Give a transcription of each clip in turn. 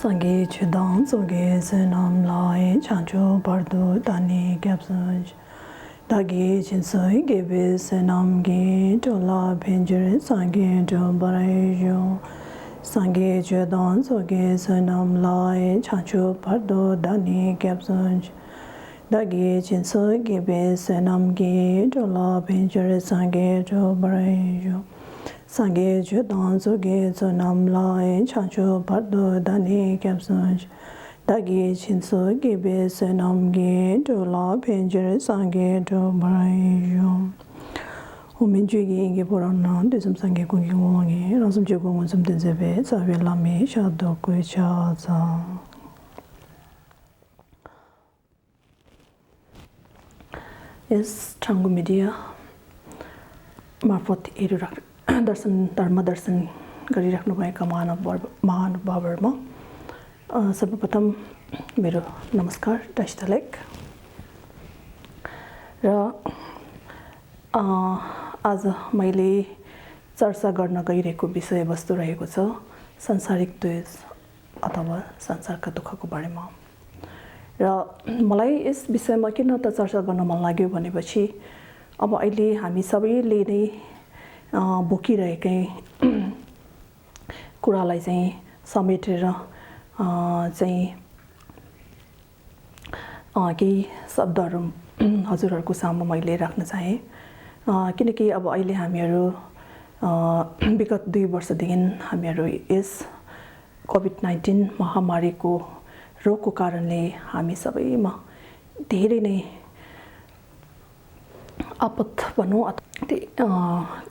Sangi chudang soge senam lai chancho pardo tani gyapsanj. Dagi chinsoi gebe senam gi tola penjere sangi jombarai. Sangi chudang soge senam lai chancho pardo tani gyapsanj. Dagi chinsoi gebe senam gi tola penjere sangi jombarai. Sange chudang soge sonam lai chancho pardo dani kyapsanj. Dagi chinso gebe senam ge dola penjere sange do barayo. Ominju gi inge porana desum sange kungi ngongi rasum chego ngonsum tenzebe sabe lami shado kwe cha za. Yes, Trangu Media मार्फत दर्शन धर्म दर्शन गरिराख्नु भएका महानुभावहरुमा सर्वप्रथम मेरो नमस्कार दशतलेक र आज मैले चर्चा गर्न गइरहेको विषयवस्तु रहेको छ सांसारिक द्वेष अथवा संसारका दुःखको बारेमा र मलाई यस विषयमा किन त चर्चा गर्न मन लाग्यो भनेपछि अब अहिले हामी सबैले नै बोकिरहेकै कुरालाई चाहिँ समेटेर चाहिँ केही शब्दहरु हजुरहरुको सामु मैले राख्न चाहे किनकि अब अहिले हामीहरु विगत 2 वर्षदेखि हामीहरु यस कोभिड-19 महामारीको रोगको कारणले हामी सबैमा धेरै नै आपत भनौं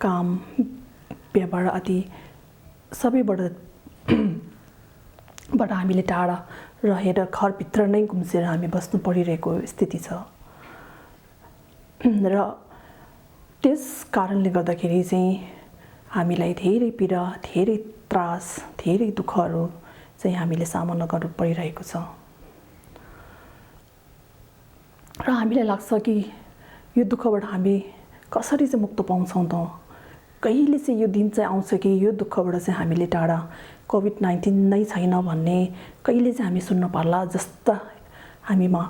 काम व्यवहार आदि सबैबाट हामीले टाढा रहेर घरभित्र नै गुम्सेर हामी बस्नु परिरहेको स्थिति छ र त्यस कारणले गर्दाखेरि चाहिँ हामीलाई धेरै पीडा धेरै त्रास धेरै दुःखहरु चाहिँ हामीले सामना गर्नु परिरहेको छ र हामीलाई लाग्छ कि यो दुःखबाट हामी कसरी चाहिँ मुक्त पाउँछौं त कहिले चाहिँ यो दिन चाहिँ आउँछ कि यो दुःखबाट चाहिँ हामीले टाढा कोभिड-19 नै छैन भन्ने कहिले चाहिँ हामी सुन्न पर्ला जस्ता हामीमा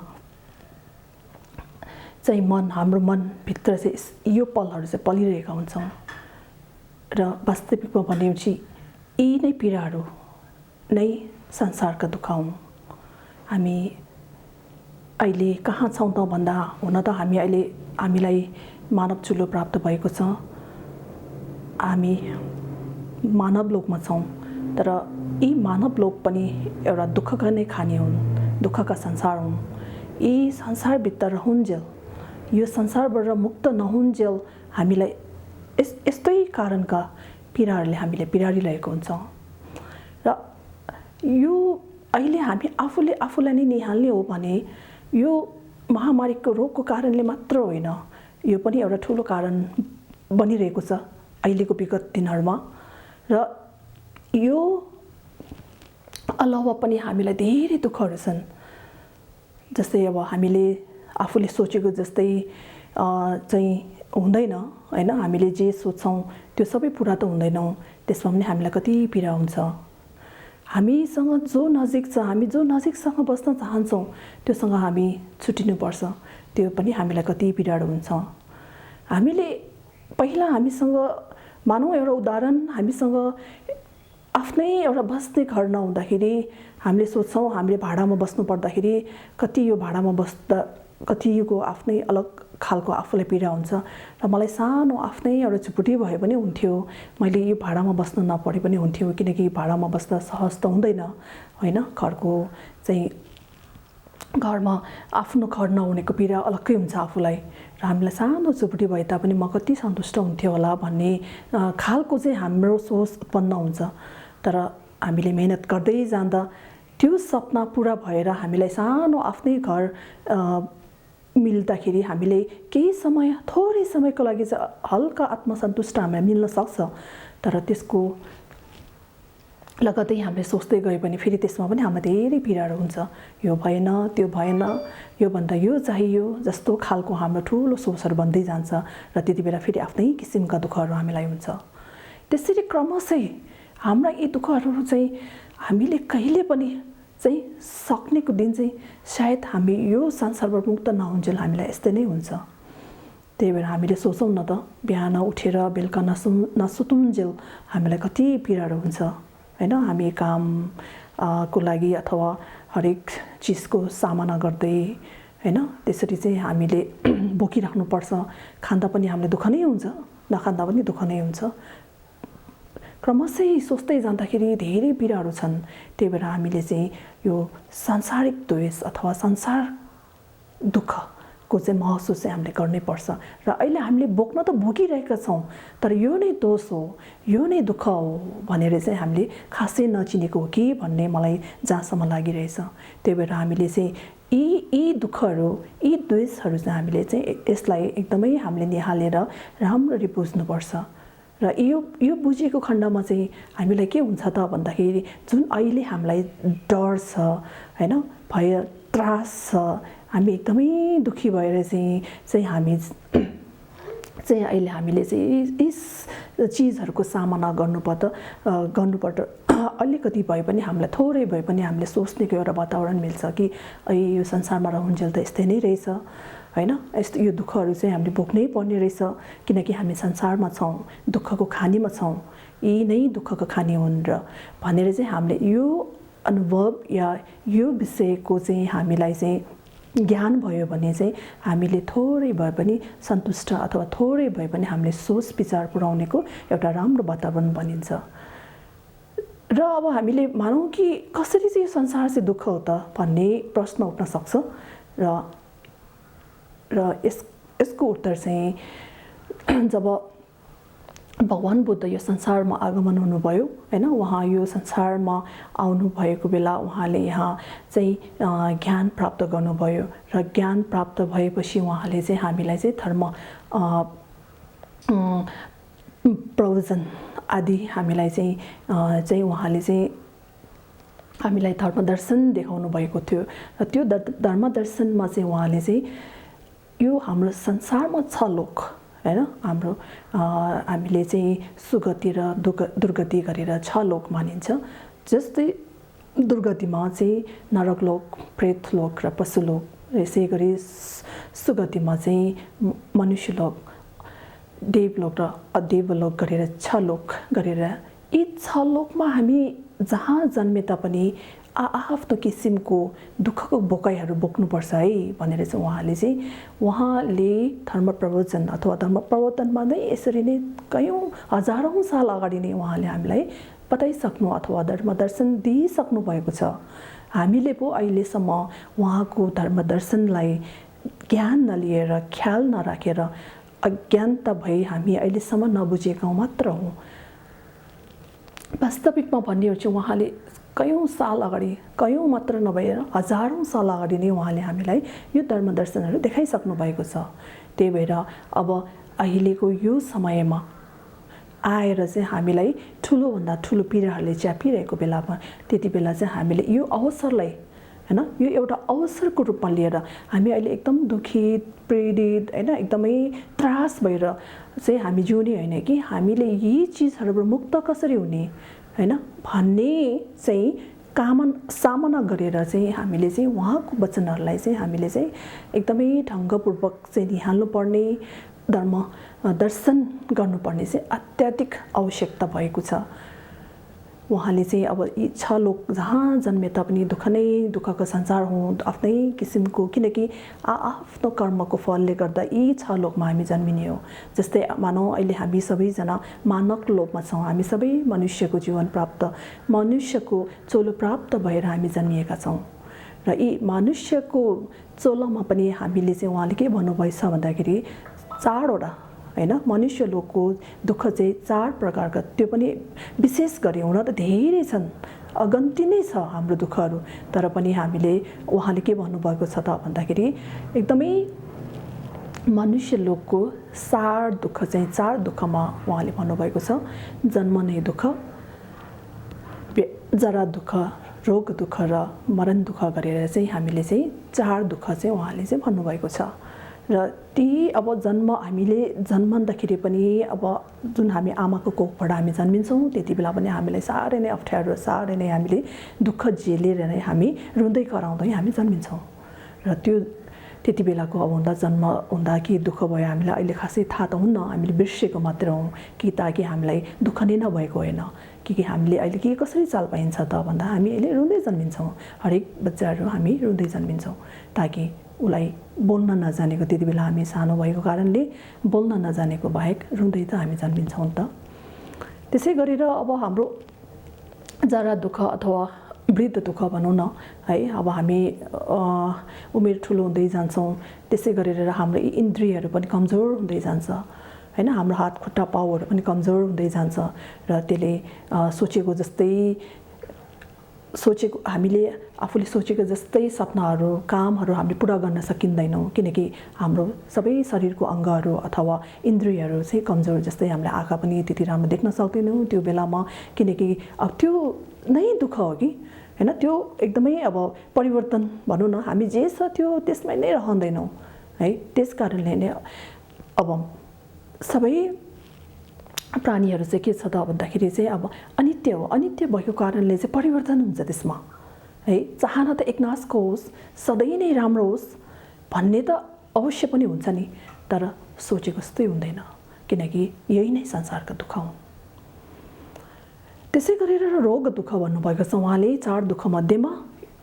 चाहिँ हाम्रो मन भित्र चाहिँ यो पलहरु चाहिँ पलिरहेका हुन्छौं र वास्तविकमा भनेपछि यी नै पीडाहरु नै संसारका दुःख हुन् हामी अहिले कहाँ छौं त भन्दा हुन त हामी अहिले हामीलाई मानव चुलो प्राप्त भएको छ हामी मानव लोकमा छौं तर यी मानव लोक पनि एउटा दुःखका नै खानी हुन् दुःखका संसार हुन् यी संसार भित्र रहउन्जेल यो संसारबाट मुक्त नहुन्जेल हामीलाई यस्तै कारणका पीडाहरुले हामीले पीडारिरहेको हुन्छ र यो अहिले हामी आफूलाई नै निहाल्ने हो भने यो महामारीको रोगको कारणले मात्र होइन यो पनि एउटा ठूलो कारण बनिरहेको छ अहिलेको विगत दिनहरुमा र यो अलावा पनि हामीलाई धेरै दुःखहरु छन् जस्तै अब हामीले आफूले सोचेको जस्तै चाहिँ हुँदैन हैन हामीले जे सोच्छौं त्यो सबै पूरा त हुँदैन त्यसमा पनि हामीलाई कति पीडा हुन्छ हामीसँग जो नजिक छ हामी जो नजिकसँग बस्न चाहन्छौं त्योसँग हामी छुटिनु पर्छ त्यो पनि हामीलाई कति पीडा हुन्छ हामीले पहिला हामीसँग मानौ एउटा उदाहरण हामीसँग आफ्नै एउटा बस्ने घर नहुँदाखेरि हामीले सोच्छौं हामीले भाडामा बस्नु पर्दाखेरि कति यो भाडामा बस्दा कतिको आफ्नै अलग खालको आफूलाई पीडा हुन्छ र मलाई सानो आफ्नै एउटा झुपडी भए पनि हुन्थ्यो मैले यो भाडामा बस्न नपरे पनि हुन्थ्यो किनकि भाडामा बस्दा सहज त हुँदैन हैन घरको चाहिँ घरमा आफ्नो घर नहुनेको पीडा अलग्गै हुन्छ आफूलाई र हामीलाई सानो झुपडी भए तापनि म कति सन्तुष्ट हुन्थ्यो होला भन्ने खालको चाहिँ हाम्रो सोच उत्पन्न हुन्छ तर हामीले मेहनत गर्दै जाँदा त्यो सपना पूरा भएर हामीलाई सानो आफ्नै घर मिल्दाखेरि हामीले केही समय थोरै समयको लागि हल्का आत्मसन्तुष्ट हामीलाई मिल्न सक्छ तर त्यसको लगतै हामीले सोच्दै गए पनि फेरि त्यसमा पनि हामीलाई धेरै पीडाहरु हुन्छ यो भएन त्यो भएन यो भन्दा यो चाहियो जस्तो खालको हाम्रो ठूलो सोचहरु बन्दै जान्छ र त्यतिबेला फेरि आफ्नै किसिमका दुःखहरु हामीलाई हुन्छ त्यसरी क्रमशः हाम्रा यी दुःखहरु चाहिँ हामीले कहिले पनि चाहिँ सक्नेको दिन चाहिँ सायद हामी यो संसारबाट मुक्त नहुन्जेल हामीलाई यस्तै नै हुन्छ। त्यही भएर हामीले सोचौँ न त, बिहान उठेर बेलुका नसुतुन्जेल हामीलाई कति पीडाहरू हुन्छ हैन। हामी काम को लागि अथवा हरेक चिजको सामना गर्दै हैन, त्यसरी चाहिँ हामीले बोकिराख्नुपर्छ। खाँदा पनि हामीलाई दुःख नै हुन्छ, नखाँदा पनि दुःख नै हुन्छ। क्रमशः सोच्दै जाँदाखेरि धेरै पीडाहरू छन्। त्यही भएर हामीले चाहिँ यो सांसारिक द्वेष अथवा संसार दुःखको चाहिँ महसुस चाहिँ हामीले गर्नै पर्छ। र अहिले हामीले बोक्न त बोकिरहेका छौँ, तर यो नै दोष हो, यो नै दुःख हो भनेर चाहिँ हामीले खासै नचिनेको हो कि भन्ने मलाई जहाँसम्म लागिरहेछ। त्यही भएर हामीले चाहिँ यी दुःखहरू, यी द्वेषहरू चाहिँ हामीले चाहिँ यसलाई एकदमै हामीले निहालेर राम्ररी बुझ्नुपर्छ। र यो बुझेको खण्डमा चाहिँ हामीलाई के हुन्छ त भन्दाखेरि, जुन अहिले हामीलाई डर छ हैन, भय त्रास छ, हामी एकदमै दुखी भएर चाहिँ हामी चाहिँ अहिले हामीले चाहिँ यस चिजहरूको सामना गर्नुपर्छ। अलिकति भए पनि हामीलाई थोरै भए पनि हामीले सोच्नेको एउटा वातावरण मिल्छ कि यो संसारमा रहन्जेल त यस्तै नै रहेछ हैन, यस्तो यो दुःखहरू चाहिँ हामीले भोग्नै पर्ने रहेछ, किनकि हामी संसारमा छौँ, दुःखको खानीमा छौँ, यी नै दुःखको खानी हुन् र भनेर चाहिँ हामीले यो अनुभव या यो विषयको चाहिँ हामीलाई चाहिँ ज्ञान भयो भने चाहिँ हामीले थोरै भए पनि सन्तुष्ट अथवा थोरै भए पनि हामीले सोच विचार पुर्याउनेको एउटा राम्रो वातावरण बनिन्छ। र अब हामीले मानौँ कि कसरी चाहिँ यो संसार चाहिँ दुःख हो त भन्ने प्रश्न उठ्न सक्छ। र यसको उत्तर चाहिँ जब भगवान बुद्ध यो संसारमा आगमन हुनुभयो हैन, उहाँ यो संसारमा आउनु भएको बेला उहाँले यहाँ चाहिँ ज्ञान प्राप्त गर्नुभयो। र ज्ञान प्राप्त भएपछि उहाँले चाहिँ हामीलाई चाहिँ धर्म प्रवचन आदि हामीलाई चाहिँ उहाँले चाहिँ हामीलाई धर्मदर्शन देखाउनु भएको थियो। र त्यो धर्मदर्शनमा चाहिँ उहाँले चाहिँ यो हाम्रो संसारमा छ लोक हैन, हाम्रो हामीले चाहिँ सुगति र दुर्गति गरेर छ लोक मानिन्छ। जस्तै दुर्गतिमा चाहिँ नरकलोक, प्रेतलोक र पशुलोक, यसै गरी सुगतिमा चाहिँ मनुष्यलोक, देवलोक र अदेवलोक गरेर छ लोक गरेर, यी छ लोकमा हामी जहाँ जन्मे तापनि आफ्नो किसिमको दुःखको बोकाइहरू बोक्नुपर्छ है भनेर चाहिँ उहाँले धर्म प्रवचन अथवा धर्म प्रवर्तनमा नै यसरी नै कयौँ हजारौँ साल अगाडि नै उहाँले हामीलाई बताइसक्नु अथवा धर्मदर्शन दिइसक्नु भएको छ। हामीले पो अहिलेसम्म उहाँको धर्मदर्शनलाई ज्ञान नलिएर, ख्याल नराखेर अज्ञानता भई हामी अहिलेसम्म नबुझेका मात्र हौँ। वास्तविकमा भन्ने हो चाहिँ उहाँले कयौँ साल अगाडि, कयौँ मात्र नभएर हजारौँ साल अगाडि नै उहाँले हामीलाई यो धर्मदर्शनहरू देखाइसक्नु भएको छ। त्यही भएर अब अहिलेको यो समयमा आएर चाहिँ हामीलाई ठुलोभन्दा ठुलो पीडाहरूले च्यापिरहेको बेलामा, त्यति बेला चाहिँ हामीले यो अवसरलाई हैन, यो एउटा अवसरको रूपमा लिएर हामी अहिले एकदम दुखित, पीडित हैन, एकदमै त्रास भएर चाहिँ हामी जिउने होइन कि हामीले यी चिजहरूबाट मुक्त कसरी हुने हैन भन्ने चाहिँ सामना गरेर चाहिँ हामीले चाहिँ उहाँको वचनहरूलाई चाहिँ हामीले चाहिँ एकदमै ढङ्गपूर्वक चाहिँ निहाल्नु पर्ने, दर्शन गर्नुपर्ने चाहिँ अत्याधिक आवश्यकता भएको छ। उहाँले चाहिँ अब यी छ लोक जहाँ जन्मे तापनि दुःख नै दुःखको संसार हुँ आफ्नै किसिमको, किनकि आफ्नो कर्मको फलले गर्दा यी छ लोकमा हामी जन्मिने हो। जस्तै मानौँ अहिले हामी सबैजना मानव लोकमा छौँ, हामी सबै मनुष्यको जीवन प्राप्त, मनुष्यको चोलो प्राप्त भएर हामी जन्मिएका छौँ। र यी मनुष्यको चोलोमा पनि हामीले चाहिँ उहाँले के भन्नुभएछ भन्दाखेरि चारवटा हैन, मनुष्य लोकको दुःख चाहिँ चार प्रकारका, त्यो पनि विशेष गरी हुन त धेरै छन्, अगन्ती नै छ हाम्रो दुःखहरू, तर पनि हामीले उहाँले के भन्नुभएको छ त भन्दाखेरि एकदमै मनुष्य लोकको चार दुःख चाहिँ, चार दुःखमा उहाँले भन्नुभएको छ, जन्म नै दुःख, जरा दुःख, रोग दुःख र मरण दुःख गरेर चाहिँ हामीले चाहिँ चार दुःख चाहिँ उहाँले चाहिँ भन्नुभएको छ। र ती अब हामीले जन्मँदाखेरि पनि अब जुन हामी आमाको कोखबाट हामी जन्मिन्छौँ त्यति बेला पनि हामीलाई साह्रै नै अप्ठ्यारो साह्रै नै हामीले दुःख झेलेर नै हामी रुँदै कराउँदै हामी जन्मिन्छौँ र त्यति बेलाको अब जन्म हुँदा के दुःख भयो हामीलाई अहिले खासै थाहा त हुन्न हामीले बिर्सेको मात्र हौँ कि ताकि हामीलाई दुःख नै नभएको होइन कि हामीले अहिले के कसरी चाल पाइन्छ त भन्दा हामी अहिले रुँदै जन्मिन्छौँ हरेक बच्चाहरू हामी रुँदै जन्मिन्छौँ ताकि उसलाई बोल्न नजानेको त्यति बेला हामी सानो भएको कारणले बोल्न नजानेको बाहेक रुँदै त हामी जन्मिन्छौँ त त्यसै गरेर अब हाम्रो जरा दुःख अथवा वृद्ध दुःख भनौँ न है अब हामी उमेर ठुलो हुँदै जान्छौँ त्यसै गरेर हाम्रो इन्द्रियहरू पनि कमजोर हुँदै जान्छ हैन हाम्रो हात खुट्टा पाउहरू पनि कमजोर हुँदै जान्छ र त्यसले हामीले आफूले सोचेको जस्तै सपनाहरू कामहरू हामीले पुरा गर्न सकिँदैनौँ किनकि हाम्रो सबै शरीरको अङ्गहरू अथवा इन्द्रियहरू चाहिँ कमजोर जस्तै हामीले आँखा पनि त्यति राम्रो देख्न सक्दैनौँ त्यो बेलामा किनकि अब त्यो नै दुःख हो कि हैन त्यो एकदमै अब परिवर्तन भनौँ न हामी जे छ त्यो त्यसमै नै रहँदैनौँ है त्यस कारणले नै अब सबै प्राणीहरू चाहिँ के छ त भन्दाखेरि चाहिँ अब अनित्य हो अनित्य भएको कारणले चाहिँ परिवर्तन हुन्छ त्यसमा है चाहना त एकनासको होस् सधैँ नै राम्रो होस् भन्ने त अवश्य पनि हुन्छ नि तर सोचेको जस्तै हुँदैन किनकि यही नै संसारका दुःख हुन् त्यसै गरेर रोग दुःख भन्नुभएको छ उहाँले 4 दुःख मध्येमा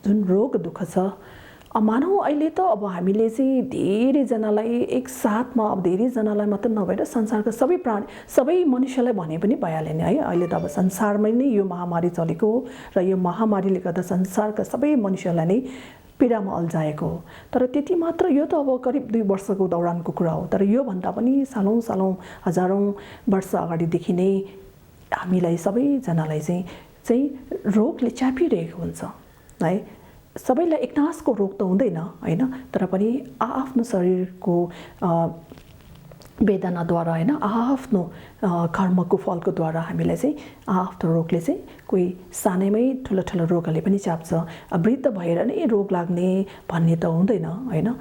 जुन रोग दुःख छ मानौ अहिले त अब हामीले चाहिँ धेरैजनालाई एक साथमा अब धेरैजनालाई मात्र नभएर संसारका सबै प्राणी सबै मनुष्यलाई भने पनि भइहाल्यो नि है अहिले त अब संसारमै नै यो महामारी चलेको हो र यो महामारीले गर्दा संसारका सबै मनुष्यलाई नै पीडामा अल्झाएको हो तर त्यति मात्र यो त अब करिब 2 वर्षको दौरानको कुरा हो तर यो भन्दा पनि सालौं हजारौं वर्ष अगाडिदेखि नै हामीलाई सबैजनालाई चाहिँ रोगले च्यापिरहेको हुन्छ है सबैलाई एकनासको रोग त हुँदैन हैन तर पनि आफ्नो शरीरको वेदनाद्वारा हैन आफ्नो कर्मको फलको द्वारा हामीलाई चाहिँ आफ्नो रोगले चाहिँ कोही सानैमै ठुलो रोगले पनि च्याप्छ वृद्ध भएर नै रोग लाग्ने भन्ने त हुँदैन हैन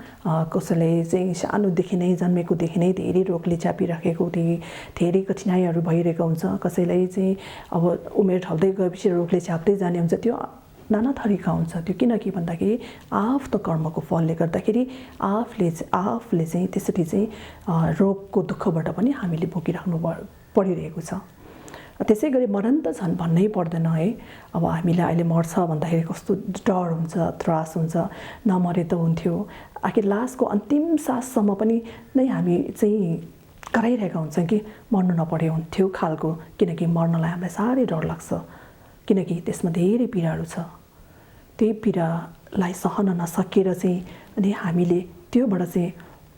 कसैले चाहिँ सानोदेखि नै जन्मेकोदेखि नै धेरै रोगले च्यापिराखेको धेरै कठिनाइहरू भइरहेको हुन्छ कसैलाई चाहिँ अब उमेर ढल्दै गएपछि रोगले च्याप्दै जाने हुन्छ त्यो नाना थरीका हुन्छ त्यो किनकि भन्दाखेरि आफ्नो कर्मको फलले गर्दाखेरि आफूले चाहिँ त्यसरी चाहिँ रोगको दुःखबाट पनि हामीले भोगिराख्नु परिरहेको छ त्यसै गरी मरण त झन् भन्नै पर्दैन है अब हामीलाई अहिले मर्छ भन्दाखेरि कस्तो डर हुन्छ त्रास हुन्छ नमरे त हुन्थ्यो आखिर लास्टको अन्तिम साससम्म पनि नै हामी चाहिँ कराइरहेका हुन्छौँ कि मर्नु नपरे हुन्थ्यो खालको किनकि मर्नलाई हामीलाई साह्रै डर लाग्छ किनकि त्यसमा धेरै पीडाहरू छ त्यही पीडालाई सहन नसकेर चाहिँ अनि हामीले त्योबाट चाहिँ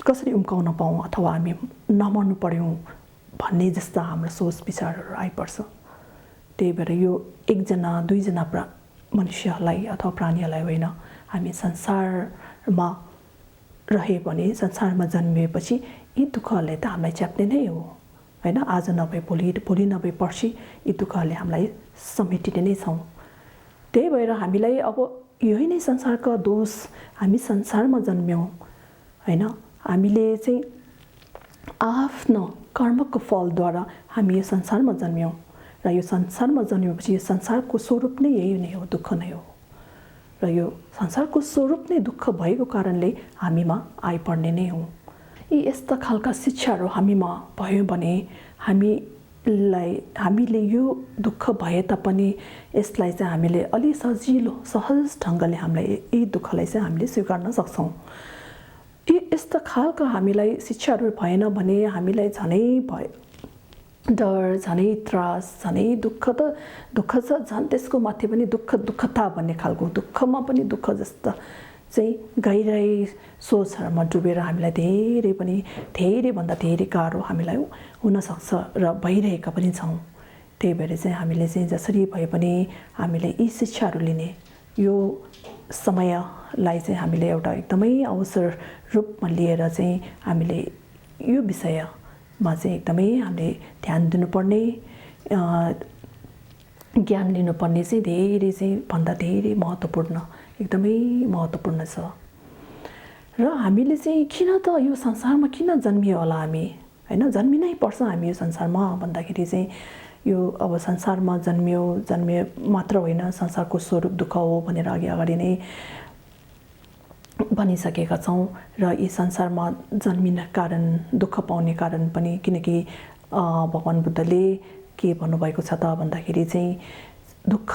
कसरी उम्काउन पाऊँ अथवा हामी नमर्नु पर्यौँ भन्ने जस्ता हाम्रो सोच विचारहरू आइपर्छ त्यही भएर यो एकजना दुईजना मनुष्यलाई अथवा प्राणीहरूलाई होइन हामी संसारमा रहे भने संसारमा जन्मिएपछि यी दुःखहरूले त हामीलाई च्याप्ने नै हो हैन आज नभए भोलि नभए पर्सि यी दुःखहरूले हामीलाई समेटिने नै छौँ त्यही भएर हामीलाई अब यही नै संसारको दोष हामी संसारमा जन्म्यौँ हैन हामीले चाहिँ आफ्नो कर्मको फलद्वारा हामी यो संसारमा जन्म्यौँ र यो संसारमा जन्मेपछि यो संसारको स्वरूप नै यही नै हो दुःख नै हो र यो संसारको स्वरूप नै दुःख भएको कारणले हामीमा आइपर्ने नै हो यी यस्ता खालका शिक्षाहरू हामीमा भयो भने हामीले यो दुःख भए तापनि यसलाई चाहिँ हामीले अलि सजिलो सहज ढङ्गले हामीलाई यी दुःखलाई चाहिँ हामीले स्वीकार्न सक्छौँ यी यस्ता खालका हामीलाई शिक्षाहरू भएन भने हामीलाई झनै डर झनै त्रास झनै दुःख छ झन् त्यसको माथि पनि दुःखता भन्ने खालको दुःखमा पनि दुःख जस्ता चाहिँ गहिरै सोचहरूमा डुबेर हामीलाई धेरैभन्दा धेरै गाह्रो हामीलाई हुनसक्छ र भइरहेका पनि छौँ त्यही भएर चाहिँ हामीले चाहिँ जसरी भए पनि हामीले यी शिक्षाहरू लिने यो समयलाई चाहिँ हामीले एउटा एकदमै अवसर रूपमा लिएर चाहिँ हामीले यो विषयमा चाहिँ एकदमै हामीले ध्यान दिनुपर्ने ज्ञान लिनुपर्ने चाहिँ भन्दा धेरै महत्त्वपूर्ण एकदमै महत्त्वपूर्ण छ र हामीले चाहिँ किन त यो संसारमा किन जन्मियो होला हामी, हैन? जन्मिनै पर्छ हामी यो संसारमा भन्दाखेरि चाहिँ यो अब संसारमा जन्मिए मात्र होइन, संसारको स्वरूप दुःख हो भनेर अगाडि नै भनिसकेका छौँ। र यी संसारमा जन्मिन कारण, दुःख पाउने कारण पनि किनकि भगवान बुद्धले के भन्नुभएको छ त भन्दाखेरि चाहिँ दुःख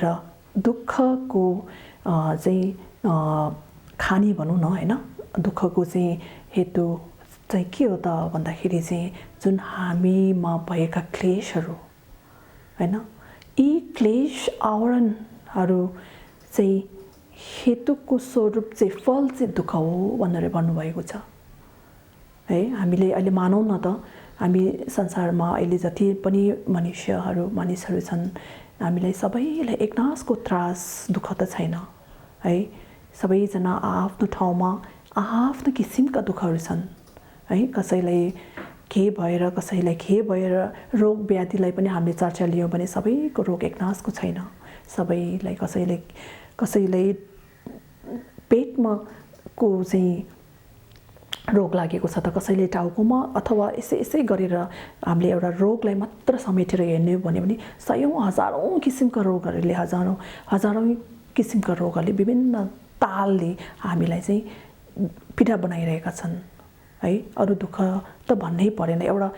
र दुःखको चाहिँ खानी भनौँ न, हैन? दुःखको चाहिँ हेतु चाहिँ के हो त भन्दाखेरि चाहिँ जुन हामीमा भएका क्लेशहरू, हैन? यी क्लेश आवरणहरू चाहिँ हेतुको स्वरूप चाहिँ फल चाहिँ दुःख हो भनेर भन्नुभएको छ है। हामीले अहिले मानौँ न त, हामी संसारमा अहिले जति पनि मानिसहरू छन्, हामीलाई सबैलाई एकनासको त्रास दुःख त छैन है। सबैजना आफ्नो ठाउँमा आफ्नो किसिमका दुःखहरू छन् है। कसैलाई के भएर रोग व्याधिलाई पनि हामीले चर्चा लियौँ भने सबैको रोग एकनासको छैन। सबैलाई कसैलाई पेटमा को चाहिँ रोग लागेको छ त, कसैले टाउकोमा, अथवा यसै गरेर हामीले एउटा रोगलाई मात्र समेटेर हेर्ने भन्यो भने सयौँ हजारौँ किसिमका रोगहरूले, हजारौँ किसिमका रोगहरूले विभिन्न तालले हामीलाई चाहिँ पीडा बनाइरहेका छन् है। अरू दुःख त भन्नै परेन, एउटा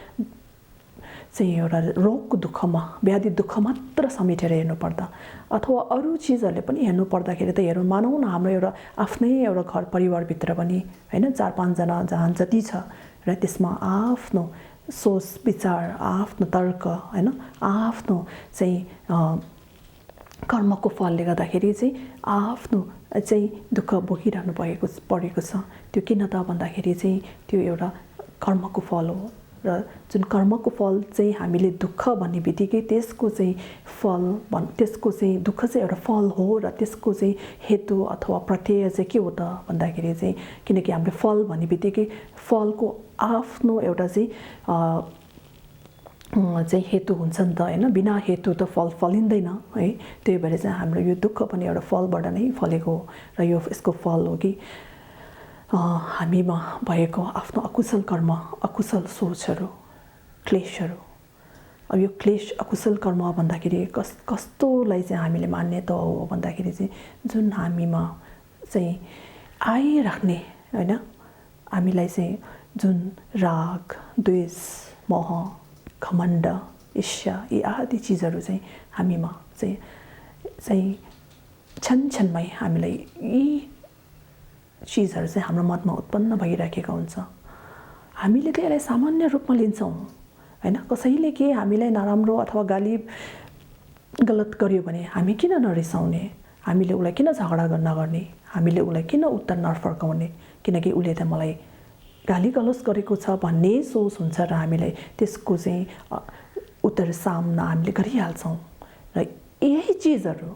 रोगको दुःखमा, व्याधि दुःख मात्र समेटेर हेर्नुपर्दा, अथवा अरू चिजहरूले पनि हेर्नु पर्दाखेरि त मानौँ न, हाम्रो एउटा आफ्नै एउटा घर परिवारभित्र पनि हैन, 4-5 जना जहाँ जति छ र त्यसमा आफ्नो सोच विचार, आफ्नो तर्क, हैन, आफ्नो चाहिँ कर्मको फलले गर्दाखेरि चाहिँ आफ्नो चाहिँ दुःख भोगिरहनु परेको छ। त्यो किन त भन्दाखेरि चाहिँ त्यो एउटा कर्मको फल हो। र जुन कर्मको फल चाहिँ हामीले दुःख भन्ने बित्तिकै त्यसको चाहिँ त्यसको चाहिँ दुःख चाहिँ एउटा फल हो, र त्यसको चाहिँ हेतु अथवा प्रत्यय चाहिँ के हो त भन्दाखेरि चाहिँ, किनकि हामीले फल भन्ने बित्तिकै फलको आफ्नो एउटा चाहिँ हेतु हुन्छ नि त, हैन? बिना हेतु त फल फलिँदैन है। त्यही भएर चाहिँ हाम्रो यो दुःख पनि एउटा फलबाट नै फलेको हो, र यसको फल हो कि हामीमा भएको आफ्नो अकुशल कर्म, अकुशल सोचहरू, क्लेशहरू। अब यो क्लेश, अकुशल कर्म भन्दाखेरि कस्तोलाई चाहिँ हामीले मान्ने त हो भन्दाखेरि चाहिँ जुन हामीमा चाहिँ आइराख्ने, हैन, हामीलाई चाहिँ जुन राग, द्वेष, मोह, घमण्ड, ईर्ष्या, यी आदि चिजहरू चाहिँ हामीमा चाहिँ क्षणमै हामीलाई यी चिजहरू चाहिँ हाम्रो मनमा उत्पन्न भइराखेका हुन्छ। हामीले त यसलाई सामान्य रूपमा लिन्छौँ हैन। कसैले के हामीलाई नराम्रो अथवा गाली गलत गर्यो भने हामी किन नरिसाउने, हामीले उसलाई किन झगडा नगर्ने, हामीले उसलाई किन उत्तर नफर्काउने, किनकि उसले त मलाई गाली गलौज गरेको छ भन्ने सोच हुन्छ, र हामीलाई त्यसको चाहिँ उत्तर सामना हामीले गरिहाल्छौँ। र यही चिजहरू,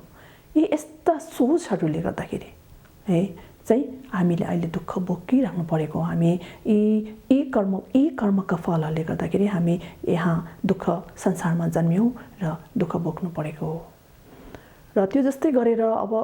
यस्ता सोचहरूले गर्दाखेरि है चाहिँ हामीले अहिले दुःख भोगिराख्नु परेको। हामी यी कर्मका फलहरूले गर्दाखेरि हामी यहाँ दुःख संसारमा जन्म्यौँ र दुःख भोग्नु परेको हो। र त्यो जस्तै गरेर अब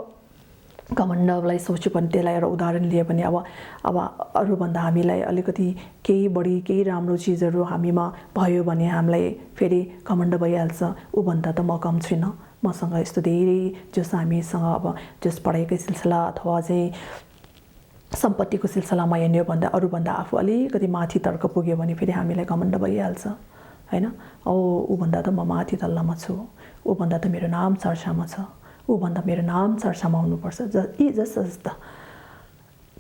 घमण्डलाई सोच्यो भने, त्यसलाई एउटा उदाहरण लियो भने, अब अरूभन्दा हामीलाई अलिकति केही बढी केही राम्रो चिजहरू हामीमा भयो भने हामीलाई फेरि घमण्ड भइहाल्छ। ऊभन्दा त म कम छुइनँ, मसँग यस्तो धेरै जस हामीसँग अब जस पढाइकै सिलसिला अथवा चाहिँ सम्पत्तिको सिलसिलामा हेर्ने भन्दा अरूभन्दा आफू अलिकति माथि तर्क पुग्यो भने फेरि हामीलाई घमण्ड भइहाल्छ हैन। ऊभन्दा त म माथि तल्लामा छु, ऊभन्दा त मेरो नाम चर्चामा छ, ऊभन्दा मेरो नाम चर्चामा हुनुपर्छ। यी जस्ता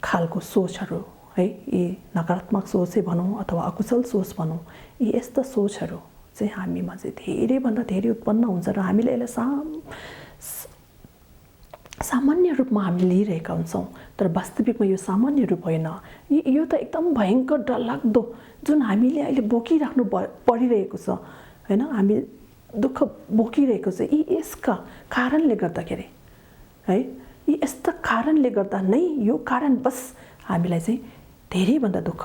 खालको सोचहरू है, यी नकारात्मक सोचै भनौँ अथवा अकुशल सोच भनौँ, यी यस्ता सोचहरू चाहिँ हामीमा चाहिँ धेरैभन्दा धेरै उत्पन्न हुन्छ, र हामीले यसलाई सामान्य रूपमा हामीले लिइरहेका हुन्छौँ। तर वास्तविकमा यो सामान्य रूप होइन, यो त एकदम भयङ्कर डरलाग्दो जुन हामीले अहिले बोकिराख्नु परिरहेको छ हैन, हामी दुःख भोगिरहेको छ। यसका कारणले गर्दाखेरि है, यी यस्ता कारणले गर्दा नै यो कारण बस हामीलाई चाहिँ धेरैभन्दा दुःख,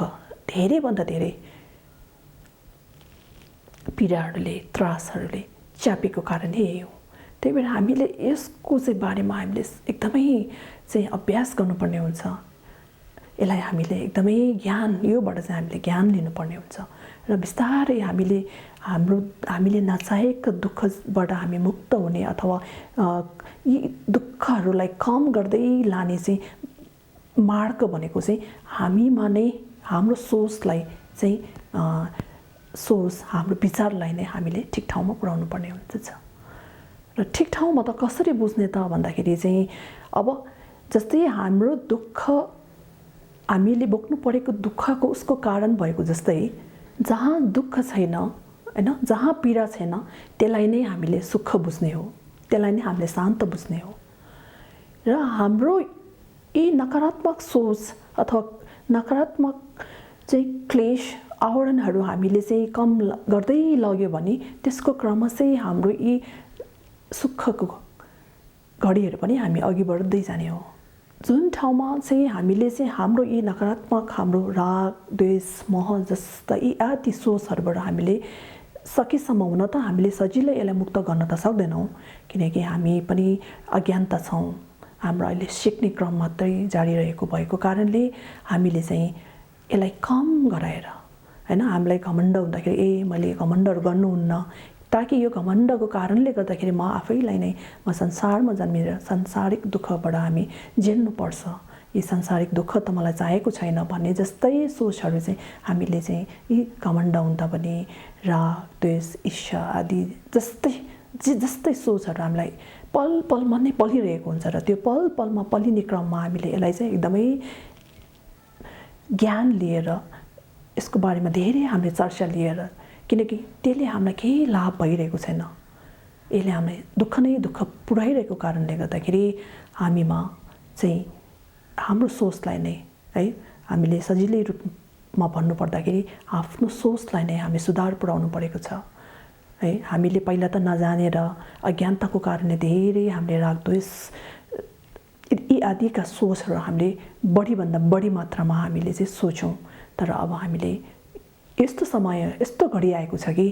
धेरैभन्दा धेरै पीडाहरूले, त्रासहरूले च्यापेको कारण यही हो। त्यही भएर हामीले यसको चाहिँ बारेमा हामीले एकदमै चाहिँ अभ्यास गर्नुपर्ने हुन्छ यसलाई हामीले एकदमै ज्ञान योबाट चाहिँ हामीले ज्ञान लिनुपर्ने हुन्छ र बिस्तारै हामीले नचाहेको दुःखबाट हामी मुक्त हुने अथवा यी दुःखहरूलाई कम गर्दै लाने चाहिँ मार्ग भनेको चाहिँ हामीमा नै हाम्रो सोचलाई चाहिँ सोच हाम्रो विचारलाई नै हामीले ठिक ठाउँमा पुर्याउनु पर्ने हुन्छ र ठिक ठाउँमा त कसरी बुझ्ने त भन्दाखेरि चाहिँ अब जस्तै हाम्रो दुःख हामीले बोक्नु परेको दुःखको उसको कारण भएको जस्तै जहाँ दुःख छैन हैन जहाँ पीडा छैन त्यसलाई नै हामीले सुख बुझ्ने हो त्यसलाई नै हामीले शान्त बुझ्ने हो र हाम्रो यी नकारात्मक सोच अथवा नकारात्मक चाहिँ क्लेश आवरणहरू हामीले चाहिँ कम गर्दै लग्यो भने त्यसको क्रमशः हाम्रो यी सुखको घडीहरू पनि हामी अघि बढ्दै जाने हो जुन ठाउँमा चाहिँ हामीले चाहिँ हाम्रो यी नकारात्मक हाम्रो राग द्वेष मोह जस्ता यी आदि सोचहरूबाट हामीले सकेसम्म हुन त हामीले सजिलै यसलाई मुक्त गर्न त सक्दैनौँ किनकि हामी पनि अज्ञानता छौँ हाम्रो अहिले सिक्ने क्रम मात्रै जारी रहेको भएको कारणले हामीले चाहिँ यसलाई कम गराएर हैन हामीलाई घमण्ड हुँदाखेरि मैले घमण्डहरू गर्नुहुन्न ताकि यो घमण्डको कारणले गर्दाखेरि म आफैलाई नै म संसारमा जन्मेर सांसारिक दुःखबाट हामी झेल्नुपर्छ यी सांसारिक दुःख त मलाई चाहेको छैन भन्ने जस्तै सोचहरू चाहिँ हामीले चाहिँ यी घमण्ड हुँदा पनि राग द्वेष ईर्ष्या आदि जस्तै सोचहरू हामीलाई पल पलमा नै पलिरहेको हुन्छ र त्यो पल पलमा पलिने क्रममा हामीले यसलाई चाहिँ एकदमै ज्ञान लिएर यसको बारेमा धेरै हामीले चर्चा लिएर किनकि त्यसले हामीलाई केही लाभ भइरहेको छैन यसले हामीलाई दुःख नै दुःख पुर्याइरहेको कारणले गर्दाखेरि हामीमा चाहिँ हाम्रो सोचलाई नै है हामीले सजिलै रूपमा भन्नुपर्दाखेरि आफ्नो सोचलाई नै हामी सुधार पुर्याउनु परेको छ है हामीले पहिला त नजानेर अज्ञानताको कारणले धेरै हामीले राग द्वेष यी आदिका सोचहरू हामीले बढीभन्दा बढी मात्रामा हामीले चाहिँ सोचौँ तर अब हामीले यस्तो समय यस्तो घडी आएको छ कि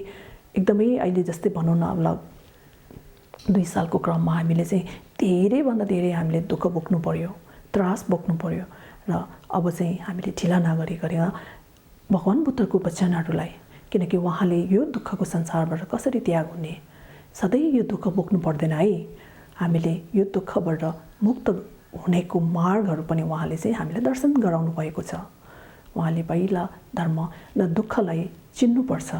एकदमै अहिले जस्तै भनौँ न अब 2 सालको क्रममा हामीले चाहिँ धेरैभन्दा धेरै हामीले दुःख बोक्नु पर्यो त्रास बोक्नु पर्यो र अब चाहिँ हामीले ढिला नगरिकन भगवान बुद्धको वचनहरूलाई किनकि उहाँले यो दुःखको संसारबाट कसरी त्याग हुने सधैँ यो दुःख बोक्नु पर्दैन है हामीले यो दुःखबाट मुक्त हुनेको मार्गहरू पनि उहाँले चाहिँ हामीलाई दर्शन गराउनु भएको छ उहाँले पहिला धर्म र दुःखलाई चिन्नुपर्छ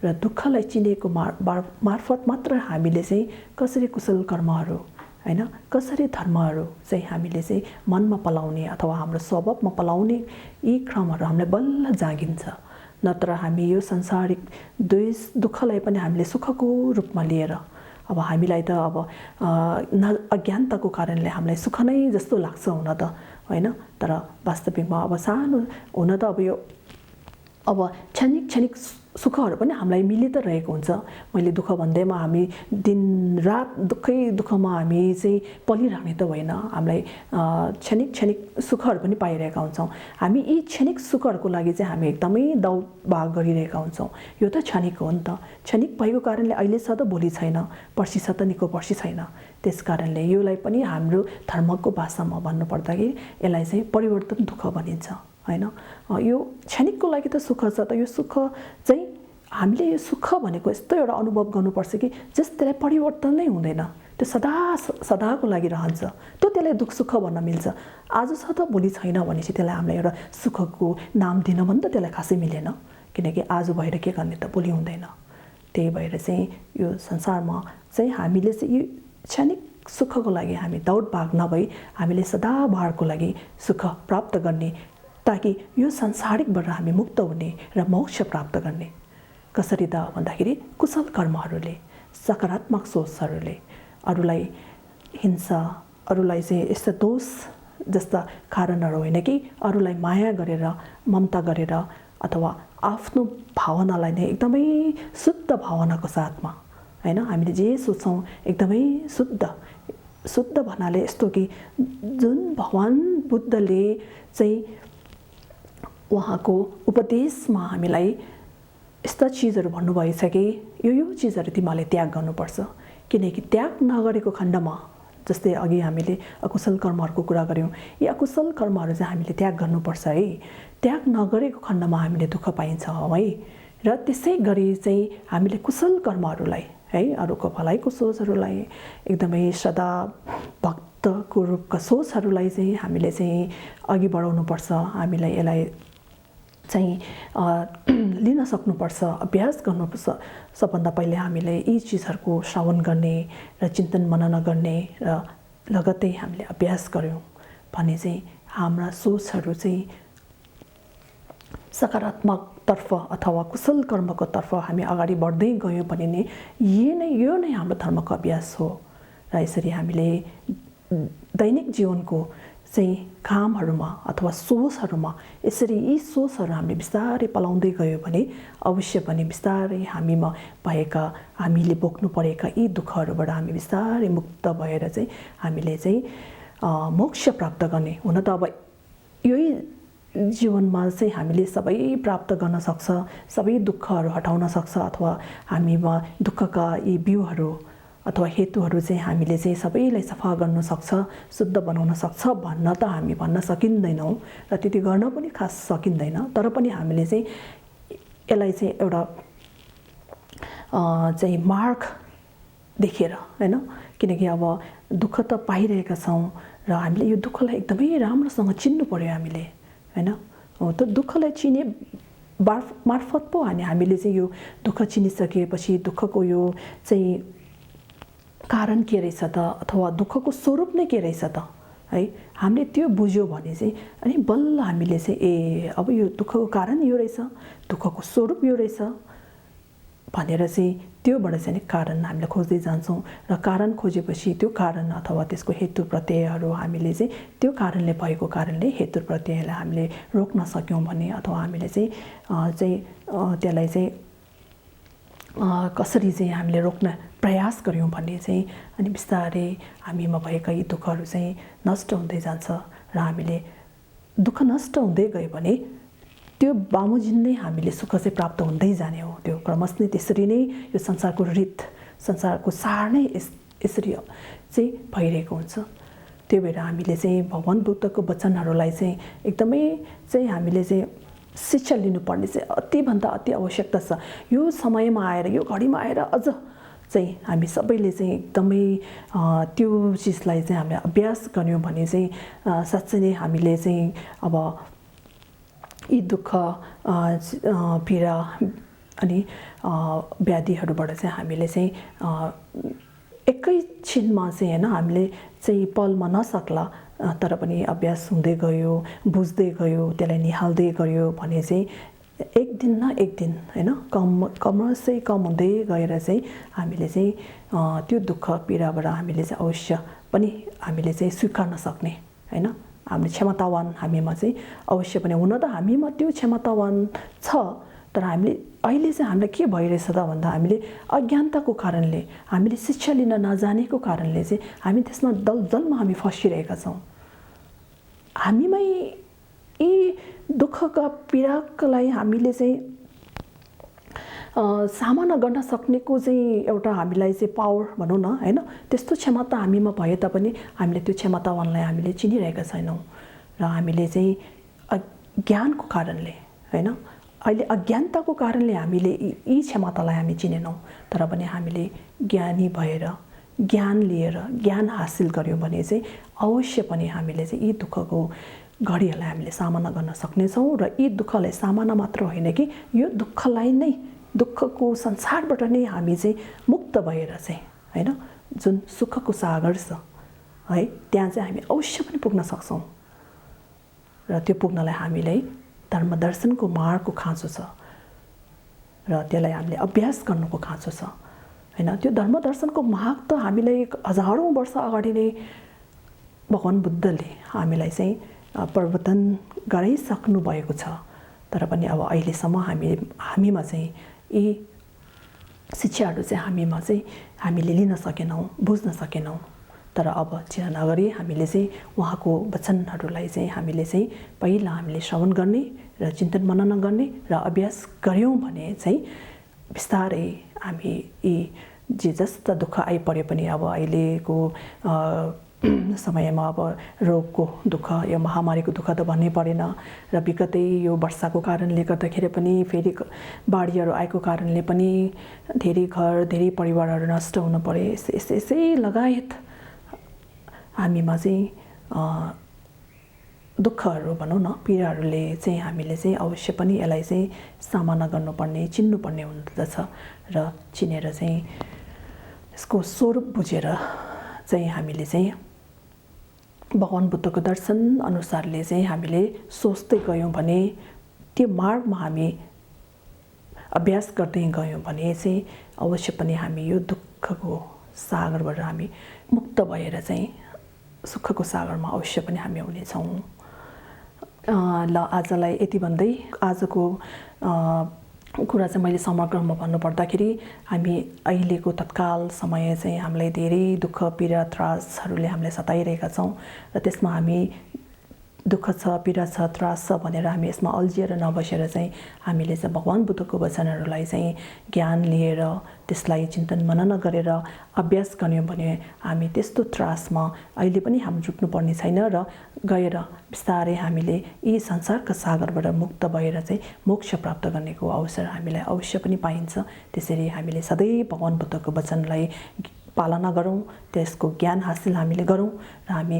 र दुःखलाई चिनेको मार्फत मात्र हामीले चाहिँ कसरी कुशल कर्महरू हैन कसरी धर्महरू चाहिँ हामीले चाहिँ मनमा पलाउने अथवा हाम्रो स्वभावमा पलाउने यी क्रमहरू हामीलाई बल्ल जागिन्छ नत्र हामी यो सांसारिक द्वेष दुःखलाई पनि हामीले सुखको रूपमा लिएर अब हामीलाई त अब अज्ञानताको कारणले हामीलाई सुख नै जस्तो लाग्छ हुन त हैन तर वास्तविकमा अब सानो हुन त अब यो अब क्षणिक सुखहरू पनि हामीलाई मिली त रहेको हुन्छ मैले दुःख भन्दैमा हामी दिन रात दुःखमा हामी चाहिँ पलिरहने त होइन हामीलाई क्षणिक सुखहरू पनि पाइरहेका हुन्छौँ हामी यी क्षणिक सुखहरूको लागि चाहिँ हामी एकदमै दौडभाग गरिरहेका हुन्छौँ यो त क्षणिक हो नि त क्षणिक भएको कारणले अहिले छ त भोलि छैन पर्सि छ त निको पर्सि छैन त्यस कारणले योलाई पनि हाम्रो धर्मको भाषामा भन्नुपर्दाखेरि यसलाई चाहिँ परिवर्तन दुःख भनिन्छ हैन यो क्षणिकको लागि त सुख छ त यो सुख चाहिँ हामीले यो सुख भनेको यस्तो एउटा अनुभव गर्नुपर्छ कि त्यसलाई परिवर्तन नै हुँदैन त्यो सदाको लागि रहन्छ त्यो त्यसलाई दुःख सुख भन्न मिल्छ आज छ त भोलि छैन भनेपछि त्यसलाई हामीलाई एउटा सुखको नाम दिन पनि त त्यसलाई खासै मिलेन किनकि आज भएर के गर्ने त भोलि हुँदैन त्यही भएर चाहिँ यो संसारमा चाहिँ हामीले चाहिँ यो क्षणिक सुखको लागि हामी दौडभाग नभई हामीले सदाबहारको लागि सुख प्राप्त गर्ने ताकि यो संसारिकबाट हामी मुक्त हुने र मोक्ष प्राप्त गर्ने कसरी त भन्दाखेरि कुशल कर्महरूले सकारात्मक सोचहरूले अरूलाई हिंसा अरूलाई चाहिँ यस्ता दोष जस्ता कारणहरू होइन कि अरूलाई माया गरेर ममता गरेर अथवा आफ्नो भावनालाई नै एकदमै शुद्ध भावनाको साथमा हैन हामीले जे सोच्छौँ एकदमै शुद्ध भन्नाले यस्तो कि जुन भगवान बुद्धले चाहिँ उहाँको उपदेशमा हामीलाई यस्ता चिजहरू भन्नुभएछ कि यो चिजहरू तिमीले त्याग गर्नुपर्छ किनकि त्याग नगरेको खण्डमा जस्तै अघि हामीले अकुशल कर्महरूको कुरा गऱ्यौँ, यी अकुशल कर्महरू चाहिँ हामीले त्याग गर्नुपर्छ है। त्याग नगरेको खण्डमा हामीले दुःख पाइन्छ है। र त्यसै गरी चाहिँ हामीले कुशल कर्महरूलाई है, अरूको भलाइको सोचहरूलाई, एकदमै सदा भक्तको रूपका सोचहरूलाई चाहिँ हामीले चाहिँ अघि बढाउनुपर्छ। हामीलाई यसलाई चाहिँ लिन सक्नुपर्छ, अभ्यास गर्नुपर्छ। सबभन्दा पहिले हामीले यी चिजहरूको श्रवण गर्ने र चिन्तन मनन गर्ने र लगत्तै हामीले अभ्यास गऱ्यौँ भने चाहिँ हाम्रा सोचहरू चाहिँ सकारात्मकतर्फ अथवा कुशल कर्मको तर्फ हामी अगाडि बढ्दै गयौँ भने नै यो नै हाम्रो धर्मको अभ्यास हो। र यसरी हामीले दैनिक जीवनको चाहिँ कामहरूमा अथवा सोचहरूमा यसरी यी सोचहरू हामीले बिस्तारै पलाउँदै गयो भने अवश्य पनि बिस्तारै हामीमा भएका, हामीले बोक्नु परेका यी दुःखहरूबाट हामी बिस्तारै मुक्त भएर चाहिँ हामीले चाहिँ मोक्ष प्राप्त गर्ने। हुन त अब यही जीवनमा चाहिँ हामीले सबै प्राप्त गर्न सक्छ, सबै दुःखहरू हटाउन सक्छ, अथवा हामीमा दुःखका यी बिउहरू अथवा हेतुहरू चाहिँ हामीले चाहिँ सबैलाई सफा गर्न सक्छ, शुद्ध बनाउन सक्छ भन्न त हामी भन्न सकिँदैनौँ र त्यति गर्न पनि खास सकिँदैन। तर पनि हामीले चाहिँ यसलाई चाहिँ एउटा चाहिँ मार्ग देखेर हैन, किनकि अब दुःख त पाइरहेका छौँ र हामीले यो दुःखलाई एकदमै राम्रोसँग चिन्नु पर्यो हामीले हैन। त दुःखलाई चिने मार्फत पो हामीले चाहिँ यो दुःख चिनिसकेपछि दुःखको यो चाहिँ कारण के रहेछ त, अथवा दुःखको स्वरूप नै के रहेछ त है, हामीले त्यो बुझ्यो भने चाहिँ अनि बल्ल हामीले चाहिँ अब यो दुःखको कारण यो रहेछ, दुःखको स्वरूप यो रहेछ भनेर चाहिँ त्योबाट चाहिँ कारण हामीले खोज्दै जान्छौँ। र कारण खोजेपछि त्यो कारण अथवा त्यसको हेतु प्रत्ययहरू हामीले चाहिँ त्यो कारणले भएको कारणले हेतु प्रत्ययलाई हामीले रोक्न सक्यौँ भने, अथवा हामीले चाहिँ त्यसलाई चाहिँ कसरी चाहिँ हामीले रोक्न प्रयास गऱ्यौँ भने चाहिँ अनि बिस्तारै हामीमा भएका यी दुःखहरू चाहिँ नष्ट हुँदै जान्छ। र हामीले दुःख नष्ट हुँदै गयो भने त्यो बामुजिन नै हामीले सुख चाहिँ प्राप्त हुँदै जाने हो। त्यो क्रमश नै त्यसरी नै यो संसारको रीत, संसारको सार नै यसरी चाहिँ भइरहेको हुन्छ। त्यही भएर हामीले चाहिँ भगवान् बुद्धको वचनहरूलाई चाहिँ एकदमै चाहिँ हामीले चाहिँ शिक्षा लिनुपर्ने चाहिँ अतिभन्दा अति आवश्यकता छ। यो समयमा आएर, यो घडीमा आएर अझ चाहिँ हामी सबैले चाहिँ एकदमै त्यो चिजलाई चाहिँ हामीले अभ्यास गऱ्यौँ भने चाहिँ साँच्चै नै हामीले चाहिँ अब यी दुःख, पीडा अनि व्याधिहरूबाट चाहिँ हामीले चाहिँ एकैछिनमा चाहिँ हैन, हामीले चाहिँ पलमा नसक्ला तर पनि अभ्यास हुँदै गयो, बुझ्दै गयो, त्यसलाई निहाल्दै गयो भने चाहिँ एक दिन न एक दिन हैन, क्रमशः कम हुँदै गएर चाहिँ हामीले चाहिँ त्यो दुःख पीडाबाट हामीले चाहिँ अवश्य पनि हामीले चाहिँ स्वीकार्न सक्ने हैन, हामीले क्षमतावान हामीमा चाहिँ अवश्य पनि। हुन त हामीमा त्यो क्षमतावान छ, तर हामीले अहिले चाहिँ हामीलाई के भइरहेछ त भन्दा हामीले अज्ञानताको कारणले, हामीले शिक्षा लिन नजानेको कारणले चाहिँ हामी त्यसमा दलदलमा हामी फसिरहेका छौँ। हामीमै यी दुःखका पीडालाई हामीले चाहिँ सामना गर्न सक्नेको चाहिँ एउटा हामीलाई चाहिँ पावर भनौँ न हैन, त्यस्तो क्षमता हामीमा भए तापनि हामीले त्यो क्षमतावानलाई हामीले चिनिरहेका छैनौँ। र हामीले चाहिँ अज्ञानको कारणले हैन, अहिले अज्ञानताको कारणले हामीले यी क्षमतालाई हामी चिनेनौँ। तर पनि हामीले ज्ञानी भएर, ज्ञान लिएर, ज्ञान हासिल गऱ्यौँ भने चाहिँ अवश्य पनि हामीले चाहिँ यी दुःखको घडीहरूलाई हामीले सामना गर्न सक्नेछौँ। र यी दुःखलाई सामना मात्र होइन कि यो दुःखलाई नै, दुःखको संसारबाट नै हामी चाहिँ मुक्त भएर चाहिँ हैन, जुन सुखको सागर छ है, त्यहाँ चाहिँ हामी अवश्य पनि पुग्न सक्छौँ। र त्यो पुग्नलाई हामीलाई धर्मदर्शनको मार्गको खाँचो छ र त्यसलाई हामीले अभ्यास गर्नुको खाँचो छ हैन। त्यो धर्मदर्शनको मार्ग त हामीलाई हजारौँ वर्ष अगाडि नै भगवान् बुद्धले हामीलाई चाहिँ प्रवर्तन गराइसक्नु भएको छ। तर पनि अब अहिलेसम्म हामीमा चाहिँ यी शिक्षाहरू चाहिँ हामीले लिन सकेनौँ, बुझ्न सकेनौँ। तर अब चिन्ता नगरी हामीले चाहिँ उहाँको वचनहरूलाई चाहिँ हामीले चाहिँ पहिला हामीले श्रवण गर्ने र चिन्तन मनन गर्ने र अभ्यास गऱ्यौँ भने चाहिँ बिस्तारै हामी यी जे जस्ता दुःख आइपरे पनि अब अहिलेको समयमा अब रोगको दुःख यो महामारीको दुःख त भन्नै परेन र विगतै यो वर्षाको कारणले गर्दाखेरि पनि फेरि बाढीहरू आएको कारणले पनि धेरै घर धेरै परिवारहरू नष्ट हुन परे। यसै लगायत हामीमा चाहिँ दुःखहरू भनौँ न पीडाहरूले चाहिँ हामीले चाहिँ अवश्य पनि यसलाई चाहिँ सामना गर्नुपर्ने चिन्नुपर्ने हुँदछ र चिनेर चाहिँ यसको स्वरूप बुझेर चाहिँ हामीले चाहिँ भगवान बुद्धको दर्शन अनुसारले चाहिँ हामीले सोच्दै गयौँ भने त्यो मार्गमा हामी अभ्यास गर्दै गयौँ भने चाहिँ अवश्य पनि हामी यो दुःखको सागरबाट हामी मुक्त भएर चाहिँ सुखको सागरमा अवश्य पनि हामी आउनेछौँ। ल आजलाई यति भन्दै आजको कुरा चाहिँ मैले समग्रमा भन्नुपर्दाखेरि हामी अहिलेको तत्काल समय चाहिँ हामीलाई धेरै दुःख पीडा त्रासहरूले हामीलाई सताइरहेका छौँ र त्यसमा हामी दुःख छ पीडा छ त्रास छ भनेर हामी यसमा अल्झिएर नबसेर चाहिँ हामीले चाहिँ भगवान बुद्धको वचनहरूलाई चाहिँ ज्ञान लिएर त्यसलाई चिन्तन मनन गरेर अभ्यास गर्यौँ भने हामी त्यस्तो त्रासमा अहिले पनि हामी जुट्नुपर्ने छैन र गएर बिस्तारै हामीले यी संसारका सागरबाट मुक्त भएर चाहिँ मोक्ष प्राप्त गर्नेको अवसर हामीलाई अवश्य पनि पाइन्छ। त्यसरी हामीले सधैँ भगवान बुद्धको वचनलाई पालना गरौँ, त्यसको ज्ञान हासिल हामीले गरौँ र हामी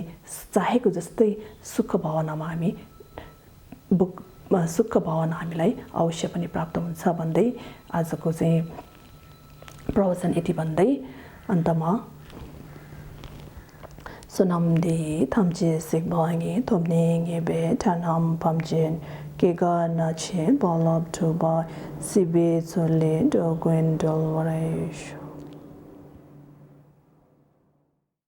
चाहेको जस्तै सुख भावनामा हामी सुख भावना हामीलाई अवश्य पनि प्राप्त हुन्छ भन्दै आजको चाहिँ प्रवचन यति भन्दै अन्तमा सोनामदे थम्चे सिक भाङे थोप्ने गेबे थानाम पम्चेन के गर्न छे बलब ठुबा सिबे चोले डोगुन डोलवराइश